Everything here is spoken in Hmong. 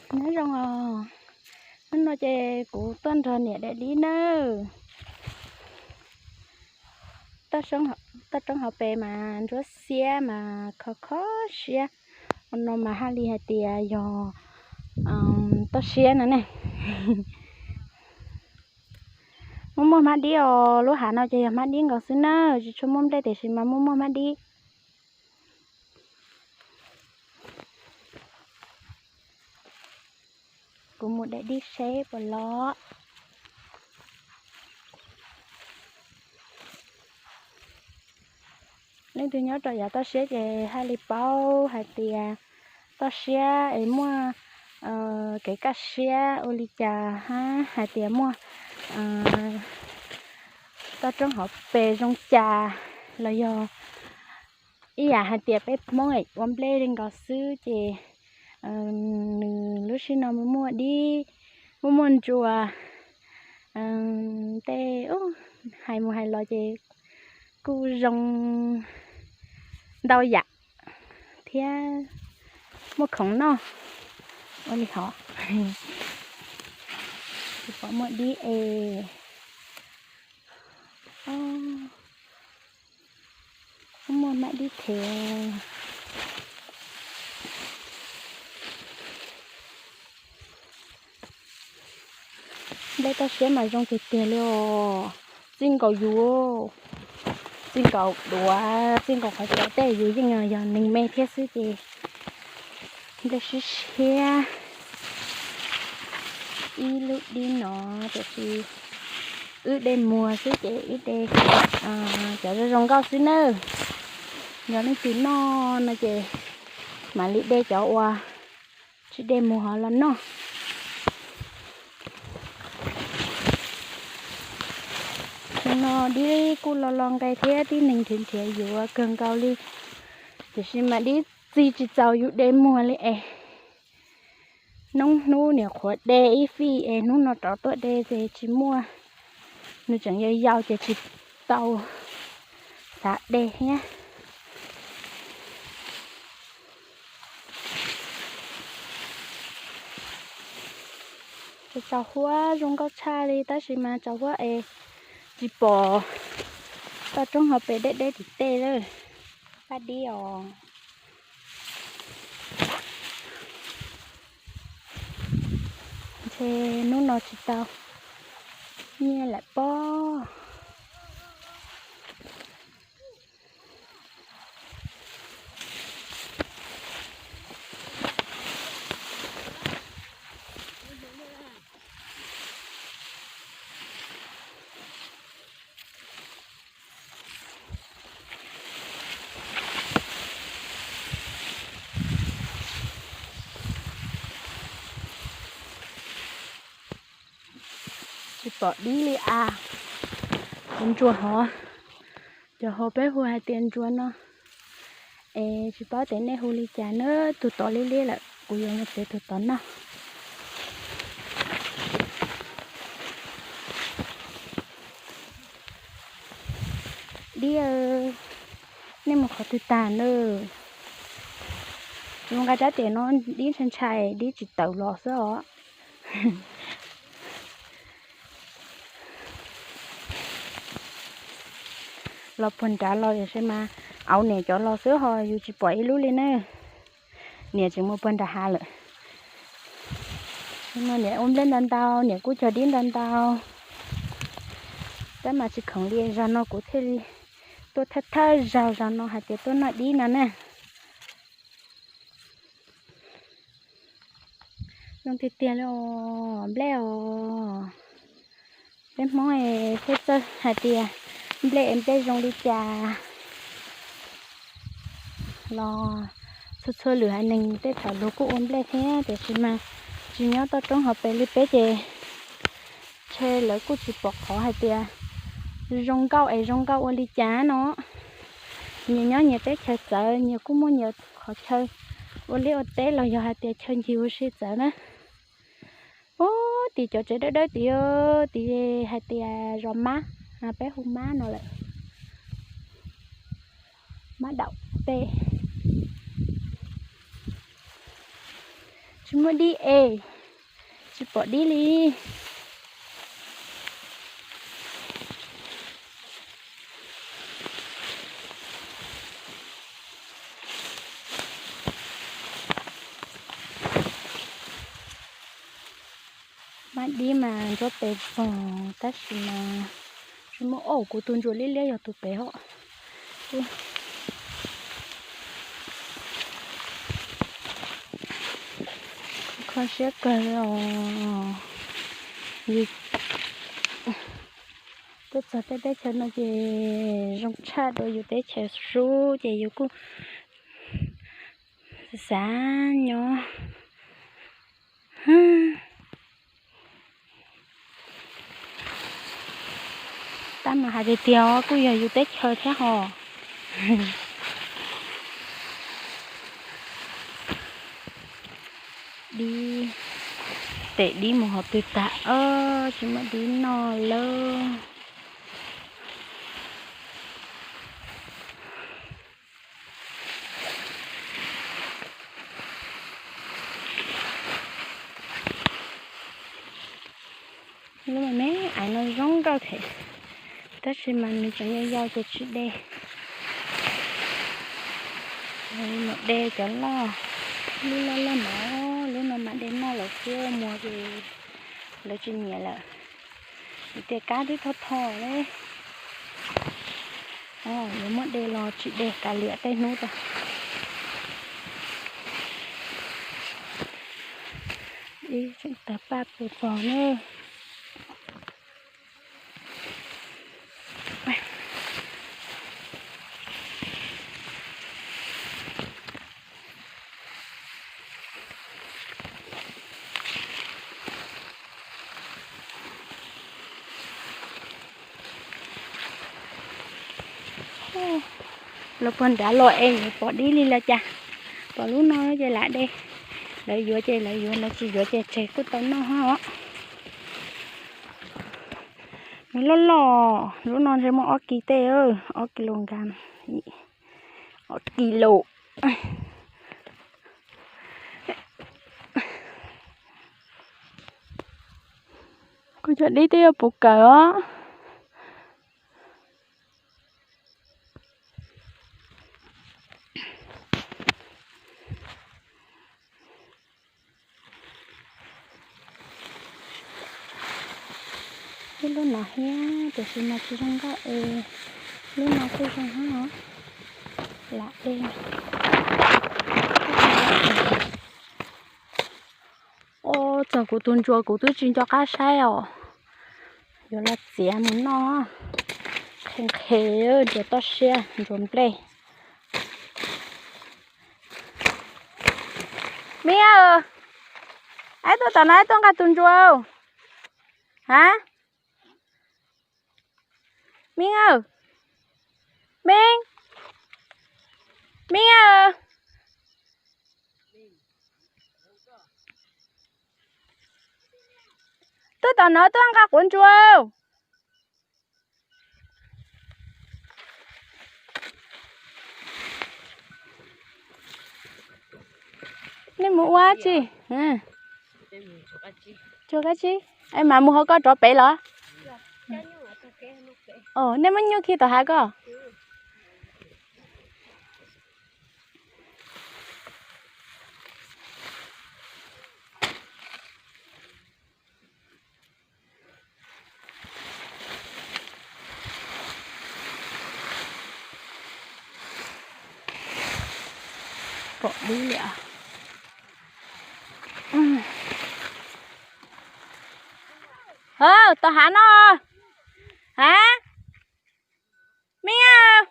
Nyob zoo os, hnub no ces kuv tuaj nrog niam daim dib nawb. Toj roob hauv pes mas ntsuab xiab mas kho kho siab, no mas haj li hais tias yog toj siab no ne. Muaj muaj hmab dib os, lub hav no ces yog hmab dib nkaus xwb na, tsis tshua muaj nplej tiam sis mas muaj muaj hmab dib. Kuv mus daim dib seb puas los. Leej twg nyob rau yav toj siab ces haj li paub hais tias toj siab es muaj kev kaj siab ua li cas, hais tias muaj toj roob hauv pes zoo cas, los yog ib yam hais tias peb Hmoob ua nplej li nkaus xwb ces nws lub sij no muaj muaj dib, muaj muaj ntsuas, tej hais mus hais los ces kuj zoo ntau yam thiab muaj khoom noj ua li hov. Tsis pom muaj dib es, muaj hmab dib thev. Nplej toj siab mas zoo tiag tiag li os. Txij nkaus yus, txij nkaus duav, txij nkaus qhov cov tej yus yeej yog neeg me thiab xwb ces nplej siab siab. Ib lub dib no tiam sis wb de muag xwb ces wb de cov zoo zoo nkauj xwb nawb. Yog leej twg noj no ces mam li de cov uas tsis de muag hov los noj. Xyoo no dib kuj los los nqes thiab tib neeg nrhiav nrhiav yuav kawg nkaus li, tiam sis mas dib txig tsis txaus yus de muag li es. Noob hnub niam qhuav de ib fij es hnub no rov tuaj de ces tsis muaj, nws tseem yau yau ces tsis tau xav de thiab. Tsaus huab zoo nkauj tshaj li tab sis mas tsaus huab es tsis pom toj roob hauv pes deb deb tim tej lawm. Paj dib os. Ntshe hnub no tsis tau nyiaj lawm pob. Tsis pom dib li as. Tus ntsuag hov, cov hauv peb hu hais tias ntsuag no, es tsis paub tias nej hu li cas na. Tus tod liab liab lawm, kuv yuav mus txiav tus tod noj. Dib, nej mus qhov twg tag na? Zoo nqa rab riam no dib ntshai ntshai, dib tsis tawm los xwb os. Los puag nrad los tiam sis mas auv niam cov los xwb ho yus tsis pom ib lub li na. Niam tseem mus puag nram hav lawm. No niam ua nplej ntau ntau, niam kuj cog dib ntau ntau. Tab mas tsis khoom li, zaum no kuv thiaj li tuaj thawj thawj zaug, zaum no hais tias tuaj noj dib no na. Zoo tiag tiag li os, nplej os. Peb Hmoob es thiaj txawj hais tias nplej es nplej zoo li cas los txhua txhua lwm haiv neeg tej thaum luag kuj ua nplej thiab tiam sis mas tsis nyob toj roob hauv pes li peb ces ntshe lawv kuj tsis pom qhov hais tias zoo nkauj es zoo nkauj ua li cas no. Nyias nyob nyias teb chaws txawv, nyias kuj muaj nyias qhov chaw ua liaj ua teb los yog hais tias chaw ncig ua si txawv na. Ub, tim cov tsev dawb dawb tid, tim hais tias zos Mab, peb hu Mab no lawm. Mab Daum tej. Tsis muaj dib es, tsis pom dib li. Maj dib mas ntsuab pes vog tab sis mas tsis muaj. Auj, kuv tus ntsuag liab liab yog tus pem os. Kho siab kawg os. Tuaj txog tej teb chaws no ces zoo tshaj dua yus teb chaws sub ces yus kuj xav nyob. Tab mas hais tiag tiag kuj yog yus teb chaws thiab hos. Dib, tes dib mus hauv twg tag, tsis muaj dib noj lawm. Lub me me aiv no zoo nkauj thiab, tab sis mas nws tseem yau yau ces tsis de. Mus de cov loj, lub loj loj no, lub no mas de noj lawm xwb, muag ces lawv tsis nyiam lawm. Vim tias kab twb thom thom li. Yuav muab de los tsis de kav liam tej hnub rau. Ib tseem tawg paj pes pog na. Los puag nrad los es yuav pom dib li los cas. Pom lub no ces lam de. Lawv yuav ces lawv yuav, lawv tsis yuav ces tseg kuj tau noj os. Nws loj loj, lub no ntshe muaj ob kis tej, ob kis lus nkas, ob kis lus. Kuv cov dib twb yuav puv kawm os. Ib lub no thiab tiam sis mas tsis zoo nkauj es lub no kuj zoo os. Lam de. Ua txog kuv tus ntsuag kuv twb tsis nco qab saib os. Yuav los txiav mus noj. Qhe qhe, ntsuag toj siab, ntsuag nplej. Mib, aib tuaj tom no, aib tuaj nqa tus ntsuag. Ha? Mib, Mib, Mib, tuaj tom no tuaj nqa quav ntsuag. Nej mus ua tsi? Tsuag kab tsib. Mas mus hauv koj rov pem los? Nej muab nyuj khi tom hav koj. Pom dib li. Tom hav no. Ha? Mib,